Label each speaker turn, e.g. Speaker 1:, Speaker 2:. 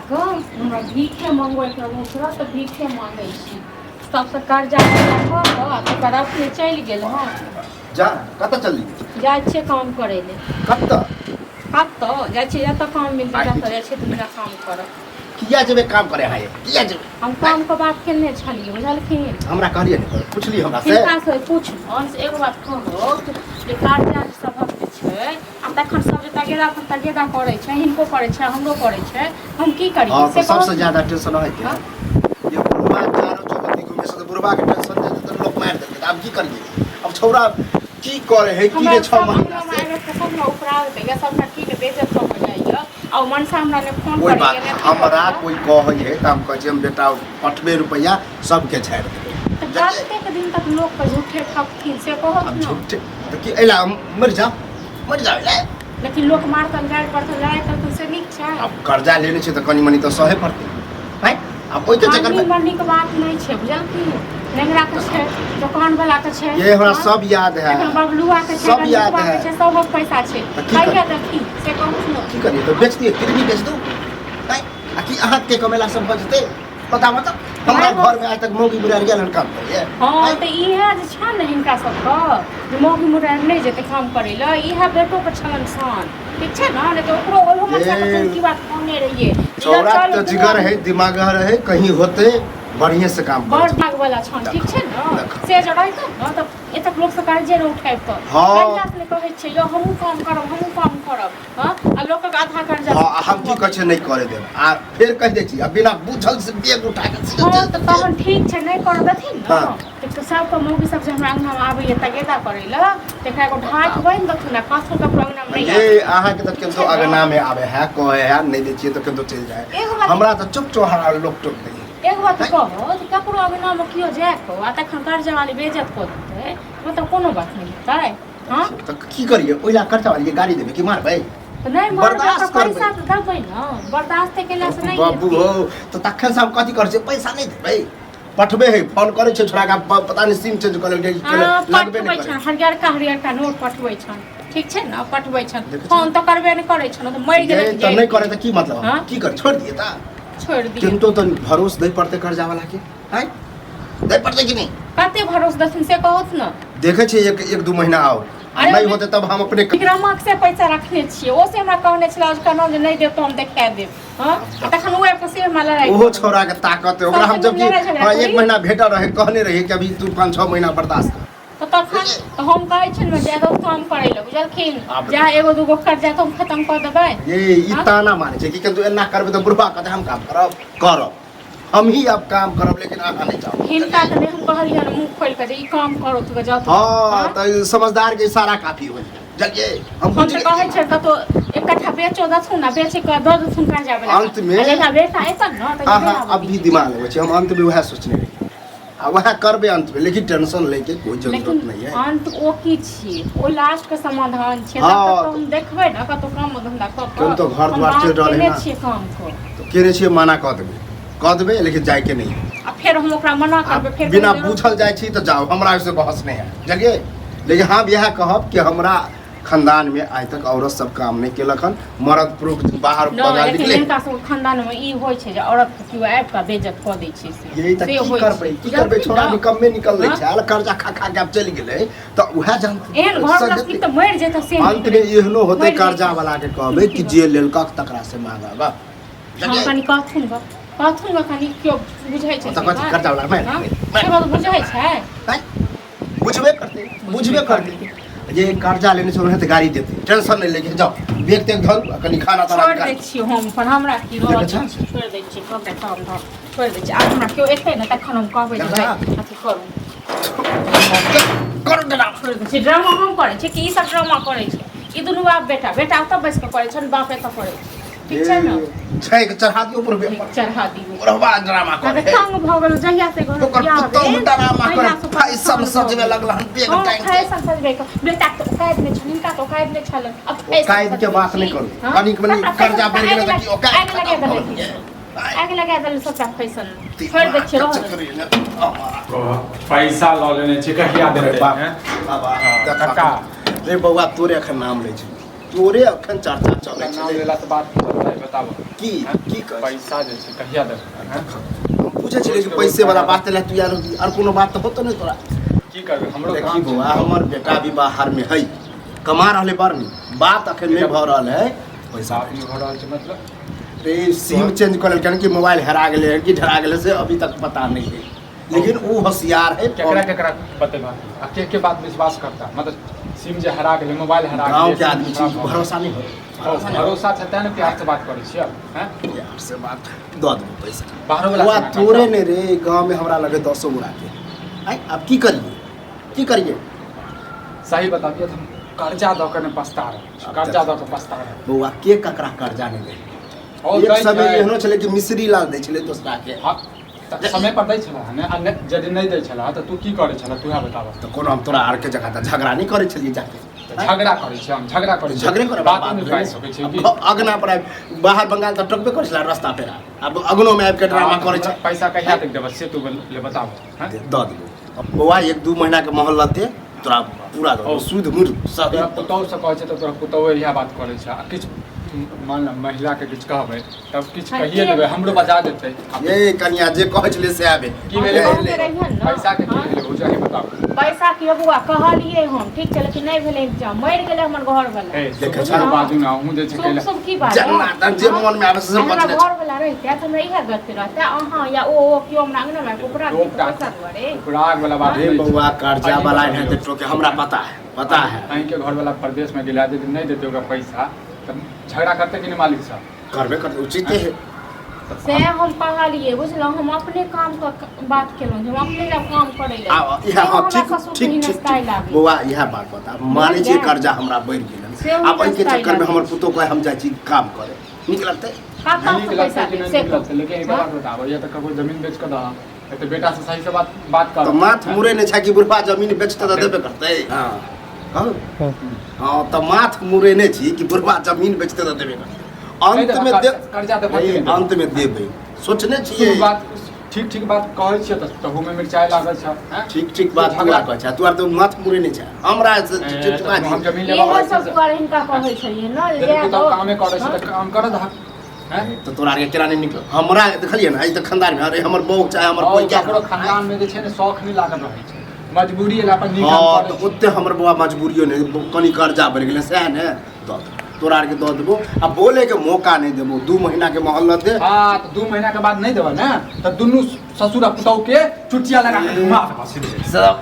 Speaker 1: कऽ हमरा भीखे मंगबैके रहै तुरत भीखे मांगै छी। सबसँ कर्जा कऽ कऽ आ तकर अपने चलि गेल हँ।
Speaker 2: जा, कतऽ चलली?
Speaker 1: जाइ छियै काम करै लए।
Speaker 2: कतऽ?
Speaker 1: कतऽ जाइ छियै? जतऽ काम मिलतै ततऽ जाइ छियै। दुनिया काम करऽ।
Speaker 2: किया जेबै काम करे अहाँ? किया जेबै?
Speaker 1: हम काम के बात केने छलियै, बुझलखिन?
Speaker 2: हमरा कहलियै ने, पुछलियै हमरा से?
Speaker 1: हिनका से पुछलहुँ से एगो बात कहू जे कर्जा सभक जे छै आ तखन सब जे तगेदा पर तगेदा करै छै, हिनको करै छै, हमरो करै छै, हम की करियै
Speaker 2: हँ
Speaker 1: से
Speaker 2: तऽ सबसे
Speaker 1: कहू।
Speaker 2: ज्यादा टेंशन अहाँके
Speaker 1: हाँ?
Speaker 2: ये बुढ़वा चारो चौबत्ती घूमे से, तऽ बुढ़वा के टेंशन दे तऽ लोक मारि देलकै। तऽ आब की करियै? अब छौड़ा की करे है की
Speaker 1: हमरा
Speaker 2: रे 6
Speaker 1: सब
Speaker 2: महीना
Speaker 1: अंगनामे
Speaker 2: से
Speaker 1: आबि कऽ सब ने उपरा दैया, सबटा की ने बेइज्जत कऽ कऽ जाइया आ ओ मनसा हमरा ने फोन
Speaker 2: कोइ
Speaker 1: करैया
Speaker 2: बात
Speaker 1: ने अथी
Speaker 2: हमरा
Speaker 1: करैया।
Speaker 2: कोइ कहै है तऽ हम कहै छियै, हम बेटा पठबे रुपैआ सबके झाड़ि देबै।
Speaker 1: तऽ कतेक दिन तक लोकके झूठे ठकथिन से कहत
Speaker 2: आब
Speaker 1: ने।
Speaker 2: झूठे तऽ की एला हम मरि जाउ, मरि जाउ एला।
Speaker 1: लेकिन लोक मारतन, गारि पड़तन, लड़ाइ करतन, से नीक छै?
Speaker 2: आब कर्जा लेने छै तऽ कनि मनि तऽ सहे पड़तै। हैं, आब ओहिके चक्कर
Speaker 1: मरनी
Speaker 2: मे
Speaker 1: मरनी के बात नहि छै, बुझलखिन? नेंगरा के छै, दोकान वाला के छै।
Speaker 2: ये हमरा
Speaker 1: हाँ?
Speaker 2: सब याद है।
Speaker 1: एखन बबलुआ के छै,
Speaker 2: सब याद
Speaker 1: रंजीतवा के
Speaker 2: है।
Speaker 1: छै, सबक पैसा छै।
Speaker 2: तऽ की
Speaker 1: कहिया
Speaker 2: करी?
Speaker 1: देथिन से कहू ने।
Speaker 2: की करियै? तऽ बेच दियै किडनी, बेच दू? हैं, आ की अहाँके कमेला सब बचतै? बताबऽ तऽ, हमरा घर में आज तक मौगी बुढ़ार गेल हन काम करिए?
Speaker 1: हँ, तऽ इएह जे छै ने हिनका सबके जे मौगी मुरार नहि जेतै काम करै लए, इएह बेटोके छलन शान, ठीक छै ने? नहि तऽ ओकरो ओहो मनसा के की बात कहने रहियै जे
Speaker 2: छौड़ा
Speaker 1: चल
Speaker 2: तऽ
Speaker 1: दुनू
Speaker 2: जिगर
Speaker 1: आदमी
Speaker 2: है, दिमाग है, कहीं होते बढ़िए से काम
Speaker 1: बड़
Speaker 2: करै छै।
Speaker 1: भाग वाला छन, ठीक छै ने?
Speaker 2: देखो।
Speaker 1: से जे रहितौ ने तऽ एतक लोकसँ कर्जे नहि उठाबितौ।
Speaker 2: हँ।
Speaker 1: कहिया से कहै छियै यौ, हमहूँ काम करब, हमहूँ काम करब। हँ, आ लोकक आधा कर्जा।
Speaker 2: हँ, आ हम की कहै छियै, नहि करे देब आ फेर कहि दै छी आ बिना बुझल से बैग उठा के सीधे
Speaker 1: हँ
Speaker 2: चलि
Speaker 1: तऽ
Speaker 2: जेतै।
Speaker 1: तहन ठीक छै, नहि करऽ देथिन ने। तऽ सबके मौगी सब जे हमरा अङ्गनामे आबैए तगेदा करै लए, तकरा एगो ढाठ बान्हि देथुन आ कथो ककरो अङ्गनामे नहि
Speaker 2: ये
Speaker 1: आबै।
Speaker 2: अहाँके तऽ केंतो
Speaker 1: छै ने?
Speaker 2: अगना में आवे है, कहे है नहीं दै छियै तऽ केंतो चलि जाए।
Speaker 1: एगो बात
Speaker 2: हमरा तऽ चुप चोहारा लोक टोक दै।
Speaker 1: एगो बात कहू जे ककरो अङ्गनामे केओ जाए कऽ आ तखन कर्जा वाली बेइज्जत कऽ देतै, मतलब कोनो बात नहि हेतै? हँ,
Speaker 2: तऽ की करियै? ओहि ला कर्जा वाली के गाड़ी देबै कि मारबै?
Speaker 1: तऽ नहि मारबै
Speaker 2: बर्दाश्त
Speaker 1: तऽ पैसा
Speaker 2: करबै।
Speaker 1: तऽ देबै ने, बर्दाश्त केलासँ नहि
Speaker 2: बाबू
Speaker 1: हेतै।
Speaker 2: हो तऽ तखन से हम कथी करै छियै? पैसा नहि देबै, पठबे है, फोन करै छै छोड़ा के, पता नहि सिम चेंज कऽ लेलकै,
Speaker 1: हँ,
Speaker 2: लगबे
Speaker 1: पठबै
Speaker 2: नहि करै।
Speaker 1: छनि हरियरका हरियरका नोट पठबै छनि, ठीक छै ने? पठबै छनि।
Speaker 2: देखै
Speaker 1: फोन तऽ करबे नहि करै छनि, तऽ मरि गेलै
Speaker 2: ये
Speaker 1: तऽ
Speaker 2: तऽ नहि करे तऽ की मतलब?
Speaker 1: हाँ?
Speaker 2: की कर, छोड़ दिए तऽ?
Speaker 1: छोड़ि दियौ।
Speaker 2: किन्तु तऽ भरोस दै पड़तै कर्जा वाला के, हैं, दै पड़तै कि नहि?
Speaker 1: कते भरोस देथिन से कहत ने।
Speaker 2: देखै छियै, एक एक दू महीना आओर
Speaker 1: अरे
Speaker 2: नहि होतै तब हम अपने
Speaker 1: विक्रमक से पैसा रखने छियै, ओ से हमरा कहने छलै आज कहलहुँ जे नहि देब तऽ हम देखा देब। हँ, आ तखन ओ आबि कऽ से हमरा लड़ाइ
Speaker 2: ओहो
Speaker 1: करऽ।
Speaker 2: छौड़ा के ताकत है ओकरा हम
Speaker 1: सबसे
Speaker 2: जबकि
Speaker 1: लड़ाइ झगड़ा
Speaker 2: हाँ, एक
Speaker 1: करी।
Speaker 2: महीना भेटल रहे, कहने रही कि अभी तू 5-6 महीना बर्दाश्त कर।
Speaker 1: तऽ तखन तऽ हम कहै छियनि ने जे एगो काम करै लए, बुझलखिन?
Speaker 2: आब
Speaker 1: जा एगो दूगो कर्जा तऽ हम खतम कऽ देबै।
Speaker 2: ये ई
Speaker 1: हाँ?
Speaker 2: ताना मारे छै कि किन्तु एना करबै तऽ बुढ़बा कहतै हम काम करब, करब हम ही, अब काम करब, लेकिन अहाँ नहीं जाओ।
Speaker 1: हिनका तऽ नहि हम कहलियनि मुँह खोलि कऽ जे ई काम करू तऽ जाउ।
Speaker 2: हाँ, तऽ समझदार के इशारा काफी हो चलिए हम
Speaker 1: हम
Speaker 2: बुझ
Speaker 1: तऽ कहै छियनि कतौ एक कट्ठा बेचो देथुन आ बेच कऽ दऽ देथुन कर्जा वला।
Speaker 2: अंत में-
Speaker 1: जहिया बेटा एतन ने तहिया
Speaker 2: अहाँ
Speaker 1: आबऽ
Speaker 2: अब भी
Speaker 1: दियौ।
Speaker 2: दिमाग लगबै छी। हम अंत में वएह सोचने रही आ वएह करबै अंत में, लेकिन टेंशन लेके कोई जरूरत
Speaker 1: लेकिन
Speaker 2: नहीं है।
Speaker 1: अंत ओ की छियै? ओ लास्ट के समाधान छियै।
Speaker 2: हाँ,
Speaker 1: तब तक तऽ हम देखबै ने कतौ काम धंधा कऽ कऽ।
Speaker 2: केहन तऽ घर
Speaker 1: हम
Speaker 2: द्वार
Speaker 1: बात
Speaker 2: चलि रहल है
Speaker 1: केने
Speaker 2: ना।
Speaker 1: छियै काम कऽ।
Speaker 2: तऽ केने छियै, मना कऽ देबै, कऽ देबै, लेकिन जायके नहीं है।
Speaker 1: आ फेर हम ओकरा मना
Speaker 2: आ
Speaker 1: करबै फेर
Speaker 2: बिना
Speaker 1: कहबै,
Speaker 2: पूछल जाइ छी तऽ जाउ, हमरा ओहिसँ बहस नहि है, बुझलियै? लेकिन हम इएह कहब कि हमरा खानदान में आइ तक औरत सब काम नहीं केलक हन, मर्द पुरुष बाहर
Speaker 1: नहि
Speaker 2: बगान
Speaker 1: लेकिन
Speaker 2: निकले।
Speaker 1: हिनका सबके खानदानमे ई होइ छै जे औरत के केओ आबि कऽ बेइज्जत कऽ दै छै से।
Speaker 2: यही तऽ
Speaker 1: से
Speaker 2: की
Speaker 1: होइ
Speaker 2: करबै?
Speaker 1: छै।
Speaker 2: की करबै?
Speaker 1: बुझलखिन
Speaker 2: छोड़ा
Speaker 1: ने?
Speaker 2: निकम्मे निकललै
Speaker 1: हाँ?
Speaker 2: छै, आल कर्जा खा खा के आब चलि गेलै तऽ उएह जानतै।
Speaker 1: एहन घर लक्ष्मी तऽ मरि जेतै से।
Speaker 2: अंत में एहनो होतै,
Speaker 1: मरि
Speaker 2: कर्जा
Speaker 1: जेतै।
Speaker 2: वाला के कहबै कि जे लेलकक तकरा से मांगब।
Speaker 1: हम कनि कहथुन गऽ, कहथुन गऽ, कनि केओ बुझै छै
Speaker 2: तऽ
Speaker 1: से
Speaker 2: कथी
Speaker 1: बात?
Speaker 2: कर्जा वाला मारि
Speaker 1: हाँ?
Speaker 2: देबै, मारि
Speaker 1: से बात बुझै छै?
Speaker 2: आँय? बुझबे करतै, बुझबे करतै जे कर्जा लेने छै, ओनाहिते गाड़ी देतै। टेंशन नहि लेके जाओ, बैग तेग धरू आ कनि खाना ताना
Speaker 1: छोड़ि दै छियै हम अपन, हमरा की रहऽ
Speaker 2: देखै
Speaker 1: दै
Speaker 2: छह?
Speaker 1: छियै, छोड़ि दै छियै सबटा काम धाम छोड़ि दै छियै। आब हमरा केओ एतै ने तखन हम कहबै जे
Speaker 2: देखै छह?
Speaker 1: भाइ अथी करू।
Speaker 2: करू ड्रामा।
Speaker 1: छोड़ि दै छियै। ड्रामा हम करै छियै कि ई सब ड्रामा करै छै? ई दुनू बाप बेटा, बेटा ओतऽ बैस कऽ करै छनि, बाप एतऽ करै छै, ठीक छै ने?
Speaker 2: छैक चढ़ा दियौ बुढ़बे पर।
Speaker 1: चढ़ा दियौ।
Speaker 2: बुढ़वा ड्रामा करे
Speaker 1: तऽ तंग भऽ गेल जहिया से घर
Speaker 2: ओकर
Speaker 1: बियाह
Speaker 2: पुतहु
Speaker 1: भेल,
Speaker 2: ड्रामा करे,
Speaker 1: तहिया से
Speaker 2: फैशन
Speaker 1: परेशान भऽ
Speaker 2: सजबे
Speaker 1: गेल।
Speaker 2: लगल हन बेग
Speaker 1: हँ,
Speaker 2: टांगि के।
Speaker 1: फैशन सजबै के बेटा के तऽ औकात नहि छल, हिनका तऽ औकात नहि छल। आब फैशन
Speaker 2: औकात के
Speaker 1: सजबै
Speaker 2: बात नहि
Speaker 1: छी।
Speaker 2: करू।
Speaker 1: हँ?
Speaker 2: कनिक मनिक
Speaker 1: सबटा
Speaker 2: कर्जा
Speaker 1: फैशन
Speaker 2: बढ़ि गेलै तऽ
Speaker 1: आगि
Speaker 2: की औकात
Speaker 1: आगि लगा
Speaker 2: खतम भऽ
Speaker 1: देलकै।
Speaker 2: गेलै?
Speaker 1: आगि लगा देलकै सबटा फैशन। छोड़ि दै छियै, रहऽ दे।
Speaker 3: पैसा लऽ लेने छी, कहिया देबै?
Speaker 2: बाप
Speaker 3: हैं?
Speaker 2: बाबा
Speaker 3: हँ,
Speaker 2: देखा।
Speaker 3: कक्का।
Speaker 2: रे बौआ, तोरे एखन नाम लै छै। तू तोरे अखन चर्चा चलै
Speaker 3: नाम
Speaker 2: छलै।
Speaker 3: लेला से बात की चलतै बताबऽ।
Speaker 2: की
Speaker 3: हैं?
Speaker 2: की कहै छी?
Speaker 3: पैसा जे छै कहिया देबै, हैं?
Speaker 2: हम पूछै छलियै कि पैसे वाला बात लए तू आयल होबी, आर कोनो बात तऽ होतो नहि तोरा।
Speaker 3: की करबै, हमरो
Speaker 2: देखी
Speaker 3: काम छै।
Speaker 2: बौआ, हमर बेटा भी बाहर में है, कमा रहले बड़ नीक, बात अखन नहि भऽ रहल है पैसा।
Speaker 3: बात नहि भऽ रहल छै मतलब?
Speaker 2: रे सिम चेंज कऽ लेलकै कि मोबाइल हेरा गेलै हन कि ढरा गेलै से अभी तक पता नहीं है, लेकिन ओ होशियार है।
Speaker 3: केकरा केकरा बतेबा आ के के बात विश्वास करता? मतलब सिम जे हरा गेलै, मोबाइल हरा
Speaker 2: गाँव
Speaker 3: गेलै,
Speaker 2: के
Speaker 3: सिम
Speaker 2: आदमी
Speaker 3: खराब
Speaker 2: छै,
Speaker 3: भऽ गेलै।
Speaker 2: भरोसा नहीं हो, भरोसा नहीं हो।
Speaker 3: भरोसा छै तें ने प्यार से बात करै छियै, हैं?
Speaker 2: प्यार से बात दऽ देबो पैसा।
Speaker 3: बाहरो वाला
Speaker 2: बौआ
Speaker 3: से ना
Speaker 2: तोरे
Speaker 3: करता।
Speaker 2: ने रे गाँव में हमरा लगे 10 गोरा के आइ आब की करिए, की करिए?
Speaker 3: सही बताबियै तऽ हम कर्जा दऽ के ने पछता रहल छी, कर्जा दऽ के पछता रहल।
Speaker 2: बौआ के ककरा कर्जा नहि दै?
Speaker 3: और
Speaker 2: एक
Speaker 3: दै
Speaker 2: समय
Speaker 3: छै।
Speaker 2: एहनो छलै कि मिश्री लाल दै छलै दोसरा के।
Speaker 3: हाँ, तऽ समय पर दै छलह ने? आ नहि यदि नहि दै छलह तऽ तू की करै छलह, तूहे बताबऽ।
Speaker 2: तऽ कोनो हम तोरा आर के जगह तऽ झगड़ा नहि करै छलियै जाके।
Speaker 3: तऽ झगड़ा करै छियै, हम झगड़ा करै छियै?
Speaker 2: झगड़े करे
Speaker 3: बात नहि बाजि सकै छियै की?
Speaker 2: अगना पर आबि बाहर बंगाल तऽ टकबे करै छलै रस्ता पेरा, आब अगनो में आबि के ड्रामा करै छै।
Speaker 3: पैसा कहिया तक देबऽ से तू ले बताबऽ, हैं?
Speaker 2: दऽ देबो बौआ, 1-2 महीना के मोहल्लत दे, तोरा पूरा दऽ देबो, सुध मुर सब।
Speaker 3: तोरा पुतहु से कहै छै तऽ तोरा पुतहु इएह बात करै छै। आ किछु मान ल महिला के किछु कहबै तब किछु
Speaker 1: हाँ,
Speaker 3: कहिए
Speaker 1: के-
Speaker 3: देबै, हमरो बजा देतै।
Speaker 2: ये कनिया जे कहै छलै से आबे।
Speaker 3: की भेलै?
Speaker 1: गाँव के रहिहन ने।
Speaker 3: पैसा के की
Speaker 1: हाँ।
Speaker 3: भेलै भौजी, अहीं बताबू।
Speaker 1: पैसा के बौआ कहलियै हम, ठीक छै, लेकिन नहि भेलै इंतजाम, मरि गेलै हमर घर वाला।
Speaker 3: ए,
Speaker 2: देखै
Speaker 3: शुभ
Speaker 2: छौ?
Speaker 3: बाजू ने अहूँ जे छै
Speaker 1: शुभ
Speaker 3: कैला।
Speaker 1: शुभ की बात?
Speaker 2: जन्ना तन जे मन में आबै से सब
Speaker 1: हमरा
Speaker 2: बचने छै।
Speaker 1: घर वाला रहिते तऽ हमरा इएह गलती रहते अहाँ या ओ केओ हमरा अंगना मे उपरा
Speaker 3: टोक टाक।
Speaker 1: पैसा दुआरे।
Speaker 3: उपराग वाला बात
Speaker 2: अरे
Speaker 3: नहि छै।
Speaker 2: बौआ कर्जा
Speaker 3: अहीं
Speaker 2: वाला
Speaker 3: बताबियौ।
Speaker 2: एनाहिते टोके, हमरा पता है, पता है।
Speaker 3: अहींके घर वाला परदेश में गेला, यदि नहि देतै ओकरा पैसा तऽ झगड़ा करतै कि नहि मालिक साहब?
Speaker 2: करबे करते, उचिते है।
Speaker 1: से हम कहलियै बुझलहुँ, हम अपने काम के बात केलहुँ जे हम अपने लए काम करै लए।
Speaker 2: आ इएह
Speaker 1: से
Speaker 2: हाँ
Speaker 1: हमरा
Speaker 2: ठीक
Speaker 1: ससुर
Speaker 2: ठीक
Speaker 1: के
Speaker 2: ठीक
Speaker 1: हिनस्ताइ
Speaker 2: ठीक
Speaker 1: लागै।
Speaker 2: बौआ इएह बात बता, मानै छियै
Speaker 1: बुझलियै?
Speaker 2: कर्जा हमरा बढ़ि गेल हन।
Speaker 1: से हम
Speaker 2: आब एहिके
Speaker 1: हिनस्ताइ
Speaker 2: चक्करमे
Speaker 1: लागै।
Speaker 2: हमर पुतोह कहे हम जाइ छी काम करे, नीक लगतै?
Speaker 1: कतऽ
Speaker 3: नीक
Speaker 1: से
Speaker 3: लगतै
Speaker 1: पैसा
Speaker 3: कि
Speaker 1: देब
Speaker 3: नहि
Speaker 1: से
Speaker 3: नीक लगतै, लेकिन एक
Speaker 1: हाँ?
Speaker 3: बात बताबऽ, या तऽ ककरो जमीन बेच कऽ दहऽ या तऽ बेटा से सही से बात बात कर।
Speaker 2: तऽ माथ मुड़े नहि छै कि बुढ़बा जमीन बेचतै तऽ देबे करतै? हाँ कहू। हाँ तऽ माथ मुड़ेने छी कि बुढ़बा जमीन बेचतै तऽ देबे करतै।
Speaker 3: नहि
Speaker 2: अंत में
Speaker 3: देबै,
Speaker 2: दे
Speaker 3: कर्जा देबै कि नहि देबै?
Speaker 2: अंत में देबै, सोचने छियै।
Speaker 3: शुभ बात, ठीक ठीक बात कहै छियै तऽ तहूमे मिरचाइ लागल छै, हैं?
Speaker 2: ठीक ठीक बात तू
Speaker 3: झगड़ा-
Speaker 2: आर कहै छै, तू आर तऽ माथ मुड़े नहि छै हमरा से।
Speaker 3: ए,
Speaker 2: चिटवा
Speaker 3: तऽ हम
Speaker 2: जी।
Speaker 3: जमीन लेबऽ
Speaker 1: इहो
Speaker 3: आबै
Speaker 1: सब
Speaker 3: छियै।
Speaker 1: दुआरे हिनका कहै छलियै ने जे
Speaker 3: यदि
Speaker 1: जाए
Speaker 3: पुतहु
Speaker 1: दहो।
Speaker 3: कामे करै छै तऽ काम करऽ दहक, हैं?
Speaker 2: तऽ तोरा आरके केना नहि निकल हमरा देखलियै ने, एहि तऽ खानदान मे अरे हमर बहू चाहे हमर कोइ
Speaker 3: और
Speaker 2: क्या
Speaker 3: ककरो खानदान में जे छै ने शौख नहि लागल रहै छै, मजबूरी एला पर नीक काम
Speaker 2: हँ
Speaker 3: करै
Speaker 2: तऽ
Speaker 3: छै।
Speaker 2: ओते हमर बौआ मजबूरियो नहि, कनि कर्जा बढ़ि गेलै सएह ने दऽ देबो तोरा आरके, दऽ देबो आ बोलेके मौका नहि देबो, 2 महीना के मोहल्लत दे।
Speaker 3: हाँ तऽ 2 महीना के बाद नहि देबऽ ने तऽ दुनू ससुर आ पुतहु के चुटिया लगा के घुमा देबऽ सीधे।
Speaker 2: सब।